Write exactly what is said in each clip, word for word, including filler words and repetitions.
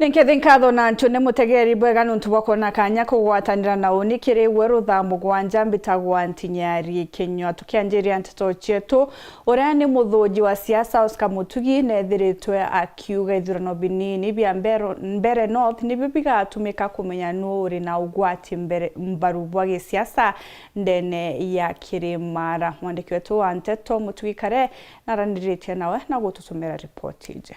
Ni nkethi nkatho na ntune mutegeri bwega nuntu bwa kwona kanya kugwatanira na uni kiri gwe ruthaa mugwanja. Mbitagwa Ntinyari Kinyua. Tukianjiria nteto cietu, uria ni muthuji wa siasa Oscar Mutugi nethiritwe akiuga ithurano binini bia Mbero-, Mbere North nibio bigatumika kumenya nuu uri na ugwati mbere, mbaru bwa gisiasa ndene ya Kirimara. Mwandiki wetu wa nteto Mutugi Kare naraniritie nawe na gututumira ripoti iji.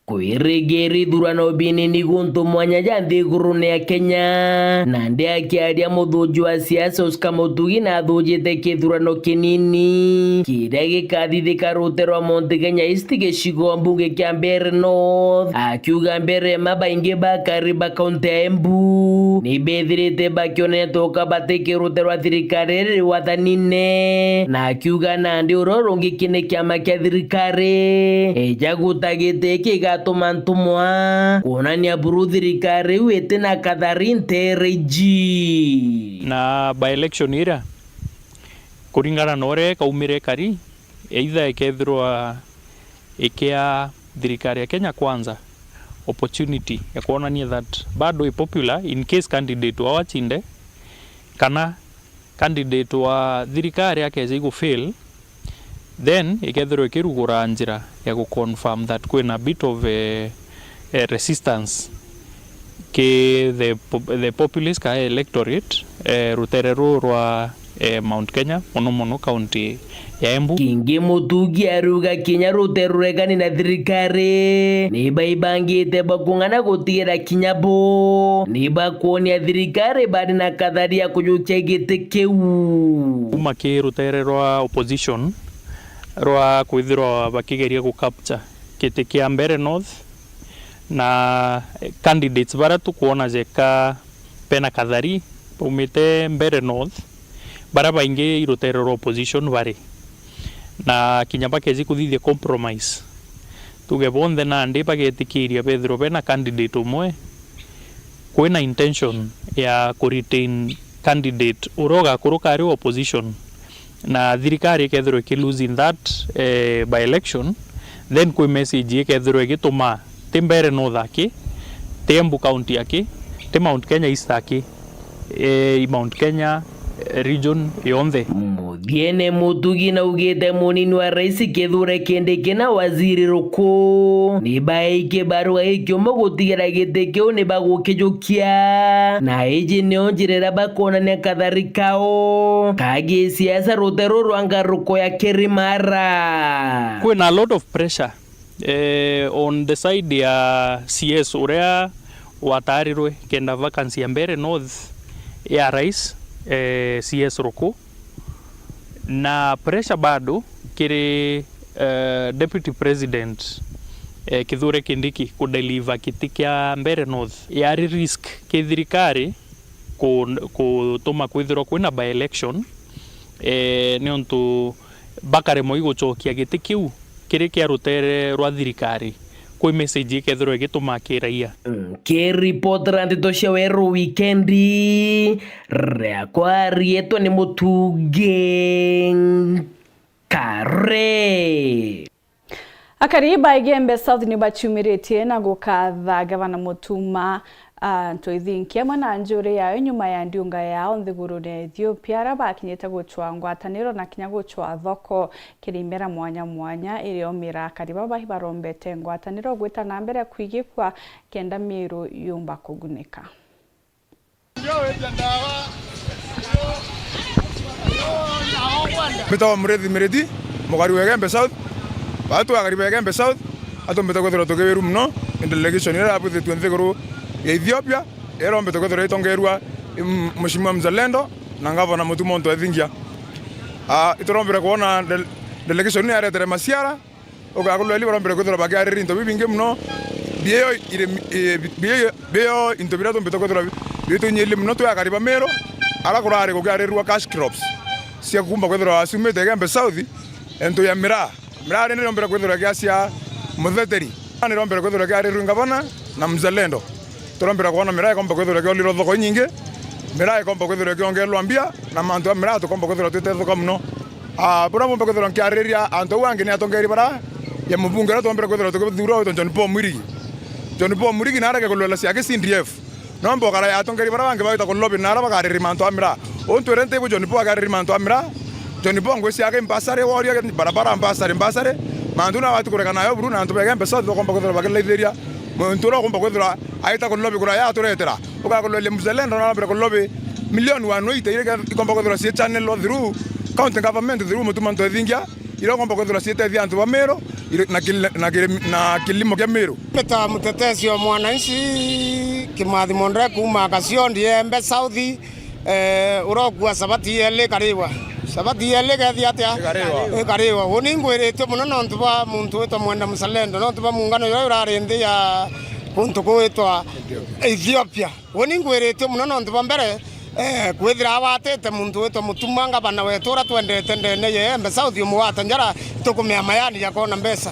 Kwirigiira ithurano binini guntu mwanya ja nthigurune ya Kenya. Nandi akiaria muthuji wa siasa Oscar Mutugi nathujite kithurano kinini kiria gikathithika rute rwa Mount Kenya East gicigo mbunge kia Mbeere North, akiuga Mbeere ma baingi bakari ba kaunti ya Embu nibethirite bakionetwa uka bati kirute rwa thirikari iri wathanine, na akiuga nandi uria urungi ki ni kiama kia thirikari. Eja guta giti kigatuma ntumwa kwonania buru thirikari iu iti na kathari ntere iji. Na by-election iria, kuringana na uria ikaumire ikari, either ikethirwa ikia thirikari ya Kenya Kwanza opportunity ya kwonania that bado i popular in case candidate wao achinde, kana candidate wa thirikari akeja igu fail, then ikethirwa ikirugura njira ya gu confirm that kwina bit of, eh, eh, resistance ki the pop-, the populace ka electorate, eh, rutere ruu rwa, eh, Mount Kenya, mono mono county ya Embu. Kingi Mutugi ariuga kinya rutere ruregani na thirikari nibaibangite bakung'ana gutigira kinya bo nibakuonia thirikari bari na kathari ya kujukia giti kiu. Kuma ki rutere rwa opposition rwa kwithirwa bakigeria gu capture giti kia Mbeere North, na candidates baria tukwona jeka bena kathari baumite Mbeere North, baria baingi i rutere rwa opposition bari, na kinya bakeji kuthithia compromise, tuge bonthe nandi bagetikiria bethirwa bena candidate umwe, kwina intention ya ku retain candidate uria ugakuruka ari opposition, na thirikari ikethirwa iki lose in that, eh, by-election, then kwi message ikethirwa igituma ti Mbeere North aki, ti Embu County aki, ti Mount Kenya East aki, eh, i Mount Kenya, eh, region yonthe. Muthiene Mutugi naugite munini wa rais Kithure Kindiki na waziri Ruku nibaiki barua ikiumo gutigira giti kiu nibagukijukia, na iji nio njira iria bakwonania kathari kao ka gisiasa ruteru rwa ngaruko ya Kirimara. Kwina a lot of pressure, eh, on the side ya C S uria watarirwe kenda vacancy ya Mbeere North ya rais, eh, C S Ruku, na pressure bado kiri, eh, Deputy President, eh, Kithure Kindiki kudeliver kiti kia Mbeere North. Yari risk ki thirikari ku-, kutuma kwithirwa kwina by-election, eh, niuntu bakaremwa i gucokia giti kiu kiri kia rutere rwa thirikari, kwi message ikethirwa igituma ki raia. Nkiripotera ndeto cia Weru Wikendi, riakwa rietwa ni Mutugi Kare. Akari ba Igembe South ni baciumiritie na gukatha Gavana Mutuma, a, Ntoithinki amwe na njuri yayo nyuma ya ndiunga yao nthigurune ya Ethiopia, aria bakinyite gucwa ngwataniro na kinya gucwa thoko kiri imera mwanya mwanya, irio mira akari baba ibarombete ngwataniro gwita na mbere kwigikwa kenda Miru yumba kugunika. Mbitagwa Murithi Miriti, mugari wa Igembe South. Baa twi akari ba Igembe South, atumbite kwithirwa tukiwiru mono ni delegation iria yabwithitue nthiguru ya Ethiopia, iria irombite kwithirwa itongeerua i Mheshimiwa Mzalendo na Ngavana Mutuma Ntoithinki. Ah, iturombire kwona del-, delegation ni yaretere maciara, Ugakulwa ili barombere kwithirwa bakiariria into bibingi mono. Bio iri, eh, bio, bio into biria tumbite kwithirwa bitunyiirie mono twi akari ba Miru, ara kurari gukiaririrwa cash crops cia kumba kwithirwa ciumite Igembe South, into ya miraa. Miraa ri nirombere kwithirwa ikiacia mutheteri. Nirombere kwithirwa ikiaririrwa ngavana na mzalendo. Turombera kwona miraa ikomba kwithirwa ikiolirwa thoko inyingi, miraa ikomba kwithirwa ikiongererwa mbia, na mantu ja miraa tukomba kwithirwa twite thuka mono. Ah, buria mbumba kwithirwa nkiariria antu au angi ni atongeeri bara ya mubunge uria twombire kwithirwa tukithuura witwa John Paul Mwirigi. John Paul Murigi narege kulwela ciake C D F. Nomba ukara ya atongeria bara bangi bagita ku lobby nara bagariri mantu a miraa. Untu ere ntibu John Paul agariri mantu a miraa. John Paul ngwisi yake mbasari, woria barabara mbasari, mbasari. Mantu na wati kureka nayo buru na antu ba Igembe South bakomba kwithirwa bakiraithiria. Muntu uria ukomba kwithirwa aita ku lobby kuraya aturetera. Ugakulwelia mzalendo na arambire ku lobby milioni one eighty iria ikomba kwithirwa cie channel through county government through Mutuma Ntwethingia. Iria ukomba kwithirwa ciitethia antu ba Meru, iri-, na kil-, na kiri-, na kilimo kia Meru. Mbita mutetesi o mwananchi, Kimathi Mondre kuuma Kasiondi, Embe South, eh, urokua sabati yeli kariwa. Sabati yeli kethi atia? Ikariwa. Ikariwa. Uni ngwiritue muno nontu bwa muntu witwa Mwenda Mzalendo, nontu bwa muungano juria urari nthi ya kuntu kwitwa Ethiopia. Uni ngwiritue muno nontu bwa mbere, eh, kwithira awatite muntu witwa Mutuma, ngavana wetu uria twendete ndene ye Embe South, umugwata njara, itukumea mayani jakona mbeca.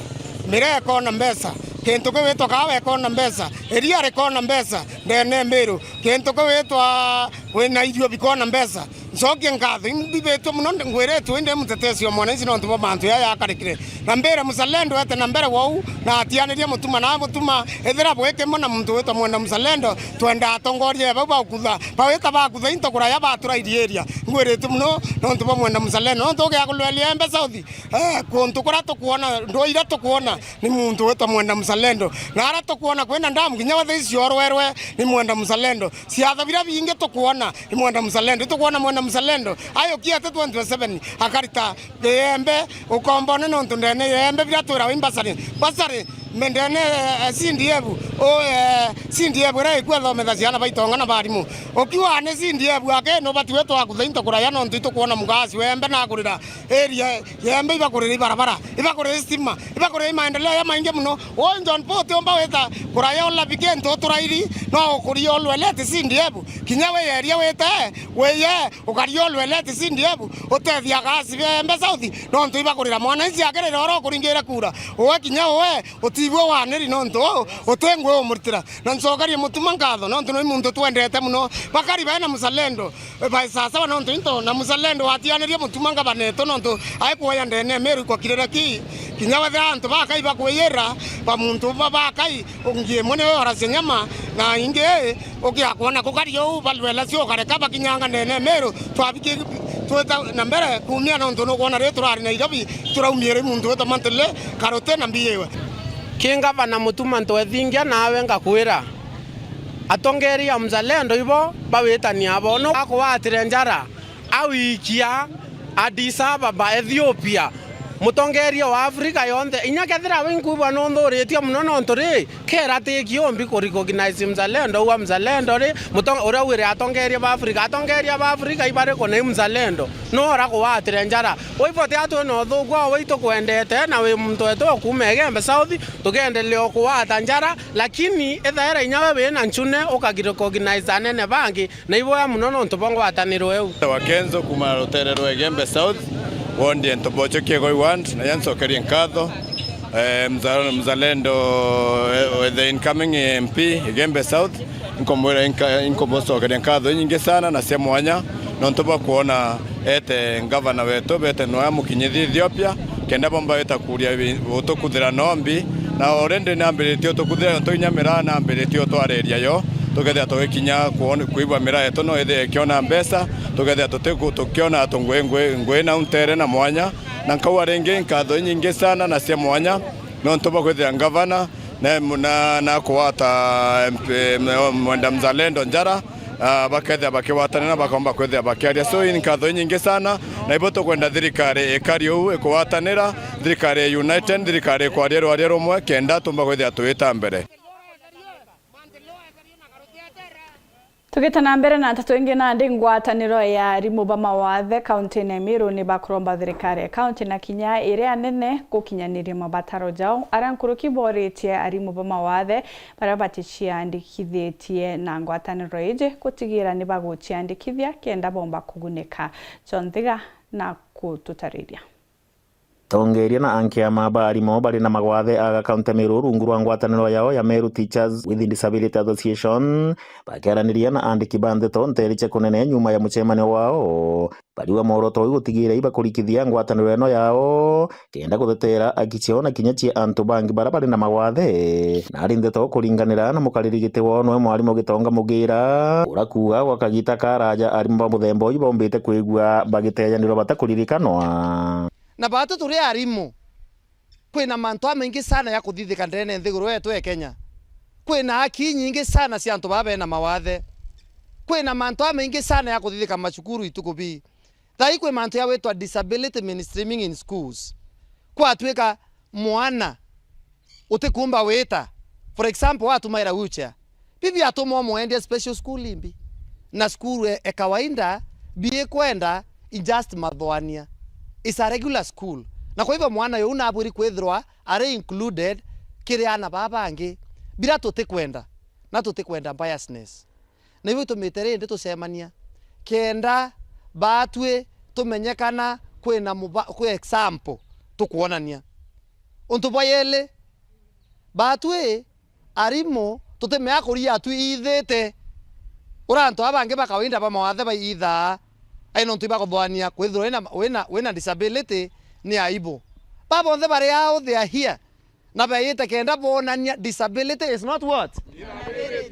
Miraa ikona mbeca. Kintu kiu witwa kawa ikona mbeca. Iria rikona mbeca ndene Miru. Kintu kiu witwa wina irio bikona mbeca. Ncokie nkatho, imbibitwe muno ndi-, ngwiritwe indi mutetesi o mwananchi nontu bwa mantu jaya jakarikire. Na mbire Mzalendo ete na mbere wou, na atianirie Mutuma, na Mutuma ethira bwi kimwe na muntu witwa Mwenda Mzalendo, twenda atongoria bau bakutha, bawita bakutha into kuraya batura iriiria. Ngwiritwe muno nontu bwa Mwenda Mzalendo, nontu ugia kulwelia Embe South, eh, kuntu kuria tukwona, ndwaa iria tukwona, ni muntu witwa Mwenda Mzalendo. Na aria tukwona kwina ndamu, kinya wathe icio orwerwe, ni Mwenda Mzalendo. Ciatho biria bingi tukwona, ni Mwenda Mzalendo. Itukwona Mwenda Mzalendo ayukiete twenty twenty-seven, akarita Igembe, ukombone nontu ndene Igembe biria twirawa imbasari. Mbasari, me ndene, eh, C D F, o, eh, C D F iria ikua thomethia ciana ba itonga na barimu. Ukiuga ni C D F ake, nubati witwa akutha into kuraya nontu itukwona mugasi wa Igembe na kurira area Igembe ibakurire ibarabara, ibakurire stima, ibakurire maendeleo jamaingi muno. Uu John Paul utiumba wita kuraya ulabi kintu uturairi, no ukuria ulwelete C D F. Kinya wiyeria wite, wiye, ukaria ulwelete C D F, utethia agasi ba Embe South, nontu ibakurira mwananchi akirira uria ukuringire kura. Uwe kinya uwe, utibua waniri nontu uu, uti ngui umuritira. Na ncokerie Mutuma nkatho, nontu ni muntu twendete muno. Bakari baina Mzalendo, ba sasawa nontu into na Mzalendo watianirie Mutuma ngavana etu nontu aikuoya ndene Meru ikwakirire ki. Kinya wethira antu bakai bakwiyira, ba muntu ba-, bakai, ungi imwe niwe oracia nyama, na ingi ukia kwona kukari uu balwela cio ukareka bakinyanga ndene Meru, twabiki twita na mbere kumia nontu nukwona ri turari Nairobi, turaumiire muntu witwa Mantele, karuti na mbiiwe. Ki ngavana Mutuma Ntwethingia nawe ngakwira, atongeria Mzalendo ibo bawitania abo. No akugwatire njara, awikia Addis Ababa, Ethiopia, mutongeria wa Afrika yonthe. Inya kethira winkuigua nunthuritie muno nontu ri, kera ti kiumbi ku recognize Mzalendo, uwa Mzalendo ri, muto-, uria wire atongeria ba Afrika. Atongeria ba Afrika ibariku na i Mzalendo? No ura kugwatire njara. Kwa hivyo ti atwi na uthuku o waitu kwendete na wi muntu wetu ukuuma Igembe South, tukiendelea o kugwata njara, lakini ithaira inya we wina ncune uka recognize anene bangi, na iboya muno nontu bwa ngwataniro iu. Wa Kenzo kuuma rutere rwa Igembe South, wondi Ntobocho Kiegoi ward, na yancokerie nkatho, eh, mza-, Mzalendo, eh, the incoming M P Igembe South, nkumwira inka-, inkumucokeria nkatho inyingi sana na cia mwanya, nontu bwa kwona ete ngavana wetu, bete noe amukinyithie Ethiopia, kenda bomba wita kuria bi-, utukuthira nombi, na already nambiritie utukuthira, nontu inya miraa nambiritie utwariria yo, tukethira tugikinya kwon-, kwigua miraa yetu no ithire ikiona mbeca, tukethira tutiku-, tukiona tu ngui, ngui, ngui na untere na mwanya, na nkauga ringi nkatho inyingi sana na cia mwanya, nontu bwa kwithira ngavana na, na, na kugwata M P, Mwenda Mzalendo njara, ah, bakethira bakigwatanira, bakomba kwithira bakiaria. So, ni nkatho inyingi sana, na ibo tukwenda thirikari ikari uu ikugwatanira, thirikari united, thirikari ikwaria rwaria rumwe, kenda tumba kwithira tuita mbere. Tugite na mbere na nteto ingi, nandi ngwataniro ya arimu ba mawathe kaunti-ini ya Meru ni bakuromba thirikari ya kaunti na kinya iria nene gukinyaniria mabataro jao. Aria nkuruki boritie arimu ba mawathe baria baticiandikithitie na ngwataniro iji gutigira ni baguciandikithia kenda bomba kugunika. John Thiga na gututariria. Atongeria na ankiama ba arimo bari na magwathe aga kaunti ya Meru rungu rwa ngwataniro yao ya Meru Teachers with Disability Association, bakiaraniria na andiki ba ndeto nteere cia kunene nyuma ya mucemanio wao, bariuga mworoto uyu gutigira ibakurikithia ngwataniro ino yao kenda gutetera aki ciao na kinya cia antu bangi bara bari na magwathe. Na ari ndeto kuringanira na mukariri giti wao nwe mwarimu Gitonga Mugira, urakuuga gwa kagita karaja arimu ba muthemba uyu baumbite kwigua bagitejanirwa batakuririkanwa. Na baatu turi arimu, kwina mantu amaingi sana ya kuthithika ndene nthiguru yetu ya Kenya. Kwina haki inyingi sana cia antu baa bena mawathe. Kwina mantu amaingi sana ya kuthithika macukuru ituku bii. Thai kwi mantu ya witwa disability mainstreaming in schools. Kwatuika mwana utikumba wita, for example, watumaira wheelchair, bibi atuma umwendia special school imbi, na school e, e kawaida biikwenda i just mathoania, is a regular school, na kwa hivyo mwana uyu nabwiri kwithirwa ari included kiri ana baa bangi, bila tutikwenda, na tutikwenda biasness. Na iu itumite rindi tucemania kenda baatwi tumenyekana kwina muba-, kwi example tukwonania. Untu bwa yeli, baatwi arimu tutimea kuria atwi iithite uria antu aa bangi ba kawaida ba mawathe baiithaa, ai nontu ibakuthoania kwithirwa wina, wina, wina disability ni aibu. Ba bonthe bari au, they are here. Na beeyite kenda boonania disability is not what?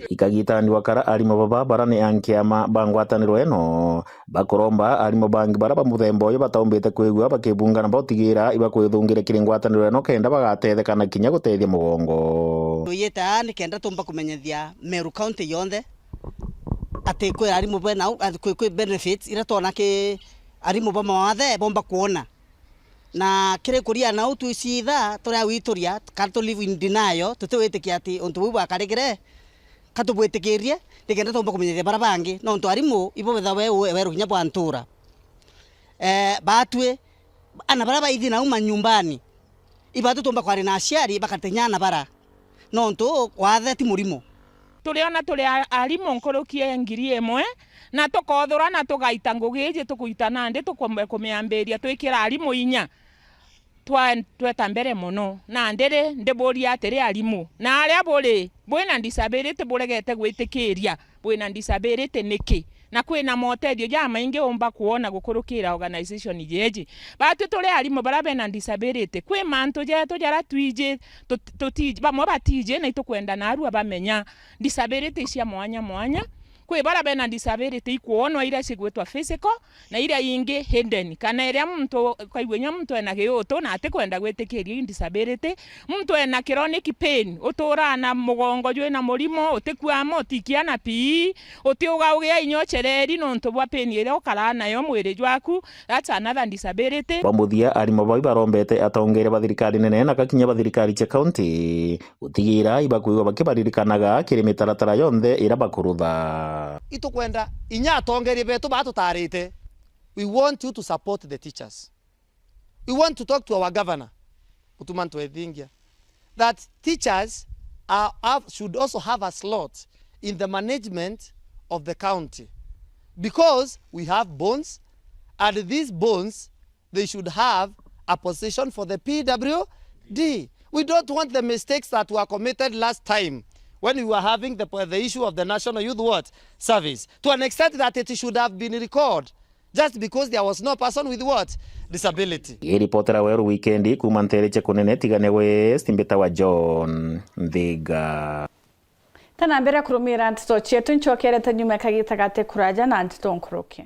Ikagitani wakara arimu baba bara ni ankiama ba ngwataniro ino, bakuromba arimu bangi bara ba muthemba uyu bataumbite kwigua bakibungana bautigira ibakwithungira kiri ngwataniro ino kenda bagatetheka na kinya gutethia mugongo. Tuyite aa ni kenda tumba kumenyithia Meru County yonthe ati kwi arimu bena, kwi, kwi benefits iria twona ki arimu ba mawathe bomba kwona. Na kiri kuria nau twiciitha turi a gwituria, kana tu live in denial, tutiwitikia ati untu buu bwakarikire, ka tubwitikirie, nikenda tumba kumenyithia bara bangi, nontu arimu ibo betha we, weru kinya bwa ntura. Eh, baatwi, ana bara baithi nau manyumbani, ibaatwi tumba kwaria na aciari bakatinya ana bara. Nontu wathe ti murimo. Turiona turi a-, arimu nkuruki e ngiri imwe, na tukothura na tugaita ngugi iji tukuita nandi tukum-, kumiambiria twikira arimu inya. Twa-, tweta mbere mono. Nandi ri, ndiburia atiri arimu, na aria buri, bwina disability buregete gwitikiria bwina disability niki? Na kwina motethio jamaingi umba kwona gukurukira organization jeji. Batwi turi arimu bara bena disability, kwi mantu jetu jara twiji, tut-, tutiji, bamwe batiji, na itukwenda narua bamenya disability cia mwanya mwanya. Kwi bara bena disability ikwonwa iria cigwitwa physical, na iria ingi hidden, kana iria muntu ukaigua inya muntu ena giutu na atikwenda gwitikirio i disability. Muntu ena chronic pain, uturaa na mugongo jwina murimo, utikua ama utikia na pii, utiuga ugia inya ucereri nontu bwa pain iria ukaraa nayo mwiri jwaku, that's another disability. Bwa muthia, arimu bau ibarombete atongeria ba thirikari nene na gakinya ba thirikari cia kaunti gutigira ibakwigua bakibaririkanaga kiri mitaratara yonthe iria bakurutha. Itukwenda inya atongeria betu batutaarite, we want you to support the teachers. We want to talk to our governor, Mutuma Ntwethingia, that teachers are, have, should also have a slot in the management of the county, because we have bones, and these bones, they should have a position for the P W D. We don't want the mistakes that were committed last time when we were having the, the issue of the National Youth what? Service, to an extent that it should have been recalled just because there was no person with what? Disability. Ngiripotera Weru Wikendi kuuma nteere cia Kunene Tigania West, mbitawa John Nthiga. Tana mbere kurumira nteto cietu, ncokerete nyuma kagita gati kuraja na nteto nkuruki.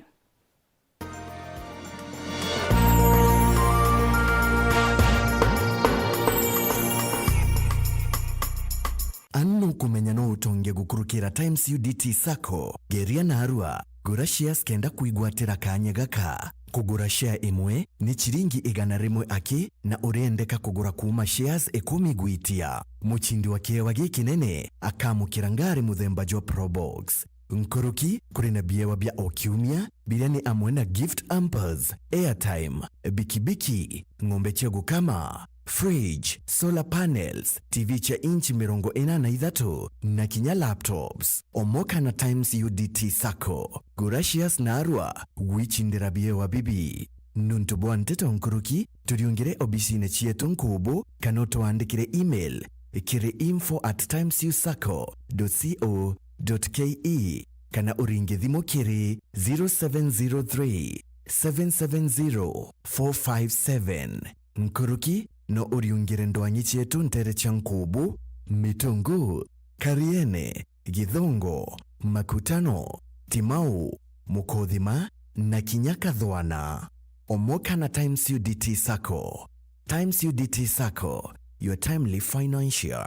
Anu nukumenya no utonge gukurukira Times U D T Sacco. Geria narua, gura shares kenda kwigwatira kanya gaka. Kugura share imwe ni chiringi igana rimwe aki, na uriendeka kugura kuuma shares ikumi gwitia. Muchindi wa kiewa gikinene akamukira ngari muthemba jwa Probox. Nkuruki, kuri na biewa bia o kiumia, biria ni amwe na gift hampers, airtime, bikibiki, ng'ombe cia gukama, fridge, solar panels, T V cia inchi mirongo ina na ithatu, na kinya laptops. Omoka na Times U D T Sacco. Gura shares narua, gwichindira biewa bibi. Nuntu bwa nteto nkuruki, turiungire obisine cietu nkubu kana utwandikire email kiri info at times u sacco dot co dot ke kana uringe thimu kiri zero seven zero three, seven seven zero, four five seven. Nkuruki no uriungire ndwangi cietu ntere cia nkubu, mitungu, Kariene, Githongo, Makutano, Timau, Mukothima na kinya Kathwana. Omoka na Times U D T Sacco. Times U D T Sacco, your timely financier.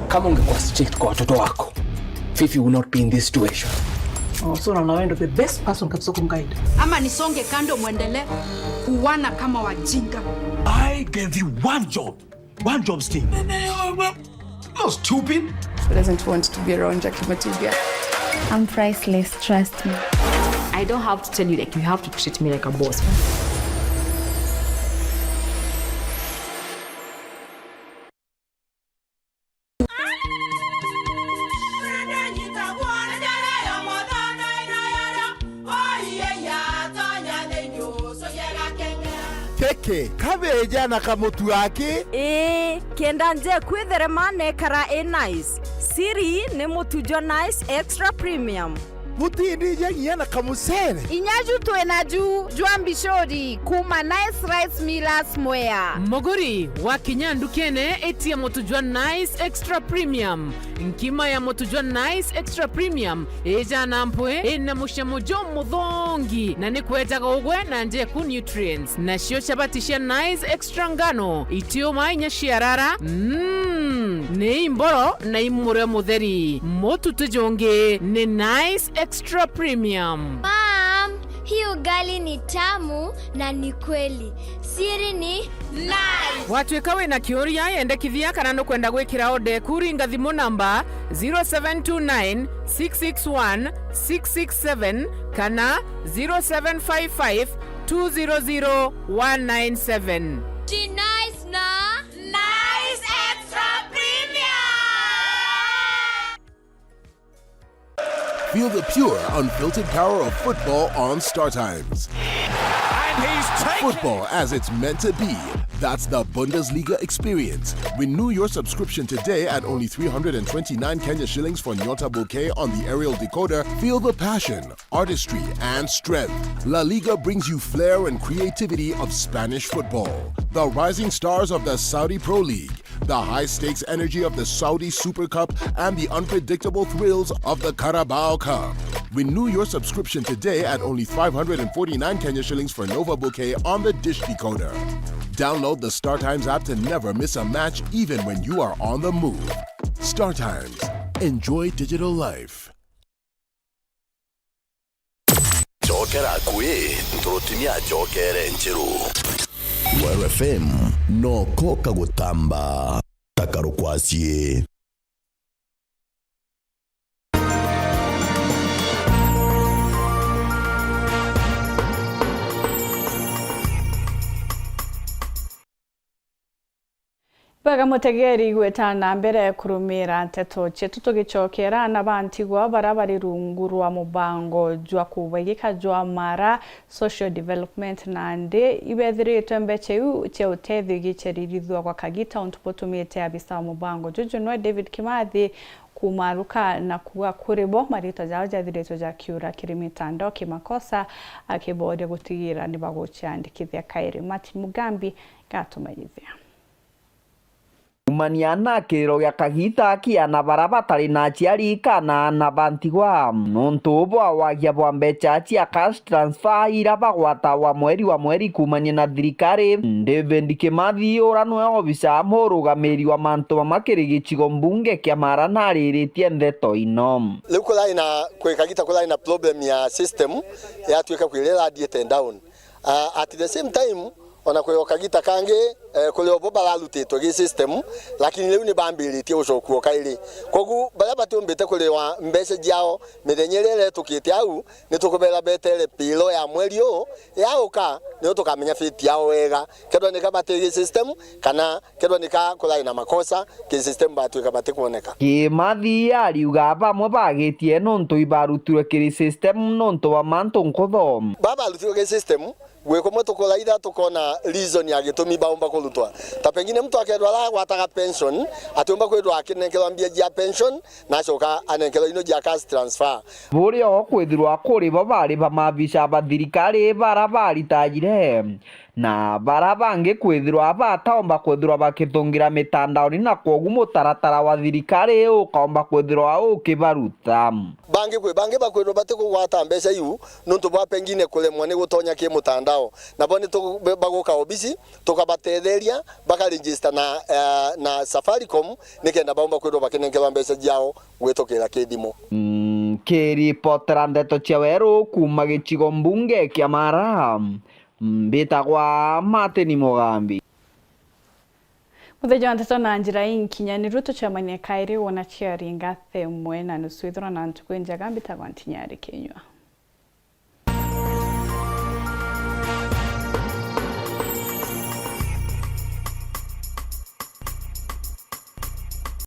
Kama ungekuwa strict kwa watoto wako, Fifi will not be in this situation. Oh, so unaona wewe ndo the best person kabisa kumguide. Ama nisonge kando, mwendelee kuuana kama wajinga. I gave you one job. One job, Steve. No, stupid. Who doesn't want to be around Jackie Matibia? I'm priceless, trust me. I don't have to tell you, like, you have to treat me like a boss. Keke, kabeja na kamutu aki. Ii, kenda nje kwitherema nekara i nice. Siri ni mutu jwa Nice Extra Premium. Butindija nginya na kamucere. Inya ju twina ju jwa mbicuri kuma Nice Rice Millers Mwea. Muguri, wakinya ndukene, itia mutu jwa Nice Extra Premium. Nkima ya mutu jwa Nice Extra Premium ijana mpwi, ina mucamo jumuthongi, na ni kwejaga ugwe na njeku nutrients. Nacio chabati cia Nice Extra ngano itiuma inya ciarara, mm, ni imboro na imurio mutheri. Mutu ti jungi ni Nice Extra Premium. Mom, hii ugali ni tamu na ni kweli. Siri ni Nice. Watwika wina kiuria, yendekithia kana nukwenda gwikira order eku, ringa thimu namba zero seven two nine, six six one, six six seven kana zero seven five five, two zero zero, one nine seven. Ji Nice na Nice Extra Premium. Feel the pure, unfiltered power of football on Star Times. And he's taken Football as it's meant to be. That's the Bundesliga experience. Renew your subscription today at only three hundred and twenty-nine Kenya shillings for Nyota Bouquet on the aerial decoder. Feel the passion, artistry, and strength. La Liga brings you flair and creativity of Spanish football. The rising stars of the Saudi Pro League, the high-stakes energy of the Saudi Super Cup, and the unpredictable thrills of the Carabao Cup. Renew your subscription today at only five hundred and forty-nine Kenya shillings for Nova Bouquet on the Dish Decoder. Download the Star Times app to never miss a match, even when you are on the move. Star Times. Enjoy digital life. Cokera akui, nturuti ni acokere nchiru. Weru F M, noko kagutamba, ta karukwacii. Bwega mutegeri, gwita na mbere kurumira nteto cietu, tugicokera na bantigwa bara bari rungu rwa mubango jwa kubaigika jwa Mara Social Development, nandi ibethiritwe mbecha iu cia utethio igiceririthua gwa kagita, untu butumite abisa wa mubango juju nwe David Kimathi kumaruka na kuuga kuri bo maritwa jao jathiritwe jakiura kiri mitandao kimakosa, akiboria gutigira nibaguciandikithia kairi. Martin Mugambi gatumenyithia. Kumania na kiriro gia kagita aki, ana bara batari na aciari kana ana ba ntigwa, nontu bwa wagia bwa mbecha cia cash transfer ira bagwatagwa mweri wa mweri kumania na thirikari, David Kimathi, ura nwe obisa murugamiri wa mantu mama kiri gicigo mbunge kia Mara, nariritie ndeto ino. Riu kurari na, kwi kagita kurari na problem ya system yatuika kwira irathiite down. Ah, at the same time, Ona kwi o kagita kangi, eh, kuri o bo bararutitwe gi system, lakini riu ni bambiritie gucokua o kairi. Kogu baria batiumbite kuriwa mbeca ciao mithenya iria iretukite au, ni tukubera betere payroll ya mweri uu yauka, niyo tukamenya fate yao wega. Kethwa nika bati gi system, kana kethwa nika kurari na makosa ki system, batwika batikwoneka. Kimathi ariuga bamwe bagitie nontu ibarutirwe kiri system nontu bwa mantu nkutho. Baba barutirwe ki system, gwi kumwe tukuraitha tukona reason ya gitumi baumba kurutwa. Ta pengine mtu akethwa aragwataga pension, atiumba kwithwa akinenkerwa mbia cia pension, na acoka anenkerwa ino cia cash transfer. Buria o kwithirwa kuri bo bari ba maabisa ba thirikari bara baritayire, na bara bangi kwithirwa bataomba kwithirwa bakithungira mitandaoni, na kwogu mutaratara wa thirikari ukaomba kwithirwa ukibaruta. Bangi kwi bangi bakwithirwa batikugwata mbeca iu nontu bwa pengine kuremwa ni gutonya ki mutandao, nabo ni tu-, baguka obisi tukabatetheria bakaregister na, eh, na Safaricom, nikenda baumba kwithirwa bakinenkerwa mbeca ciao gwitukira ki thimu. Mm, kiripotera ndeto cia weru kuuma gicigo mbunge kia Mara, mbitagwa Martin Mugambi. Muthenya wa nteto na njira inkinyaniru, tucemanie kairi wona ciaringa thaa imwe na nusu. Ithirwa na ntuku injega, mbitagwa Ntinyari Kinyua.